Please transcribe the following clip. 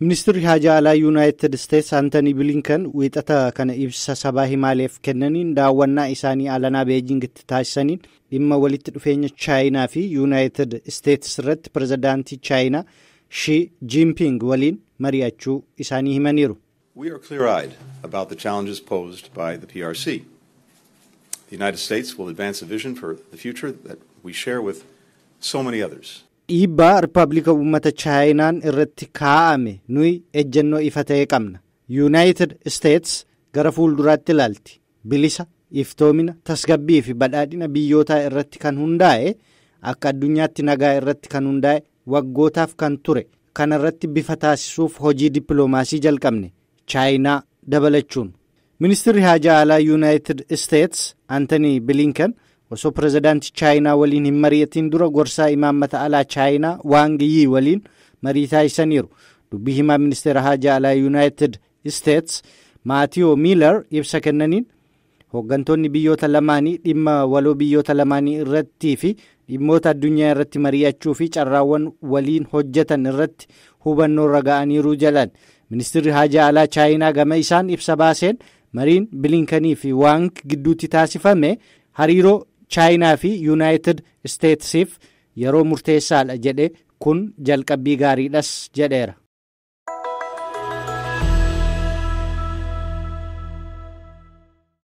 Ministeerri Haajaa Alaa Yuunaayitid Isteets Antanii Bilinkan wiixata kana ibsa sabaa himaaleef kennaniin daawwannaa isaanii alanaa Beejingitti taasisaniin dhimma walitti dhufeenya Chaayinaa fi Yuunaayitid Isteets irratti pirezidaantii Chaayinaa Shi Jinping waliin mari'achuu isaanii himaniiru. We are clear-eyed about the challenges posed by the PRC. The United States will advance a vision for the future that we share with so many others. Dhiibbaa Rippaabilika Uummata Chaayinaan irratti kaa'ame nuyi ejjennoo ifa ta'e qabna. Yuunaayitid Isteets gara fuulduraatti ilaalti. Bilisa, iftoomina, tasgabbii fi badhaadhina biyyootaa irratti kan hundaa'e, akka addunyaatti nagaa irratti kan hundaa'e, waggootaaf kan ture. Kana irratti bifa taasisuuf hojii dippiloomaasii jalqabne. Chaayinaa dabalachuun. Ministeerri Haajaa Alaa Yuunaayitid Isteets Antanii Bilinkan osoo pirezidaantii Chaayinaa waliin hin mari'atiin dura gorsaa imaammata alaa Chaayinaa Waang Yii waliin marii taasisaniiru. Dubbii himaa ministeera Haajaa Alaa Yuunaayitid Isteets Maatiyoo Miilar ibsa kennaniin hooggantoonni biyyoota lamaanii dhimma waloo biyyoota lamaanii irrattii fi dhimmoota addunyaa irratti mari'achuu fi carraawwan waliin hojjetan irratti hubannoo irra ga'aniiru jedhan. Ministeerri Haajaa Alaa Chaayinaa gama isaan ibsa baaseen mariin Bilinkanii fi Waang gidduutti taasifame hariiroo Chaayinaa fi Yuunaayitid Isteetsiif yeroo murteessaadha jedhe, kun jalqabbii gaariidhas jedheera.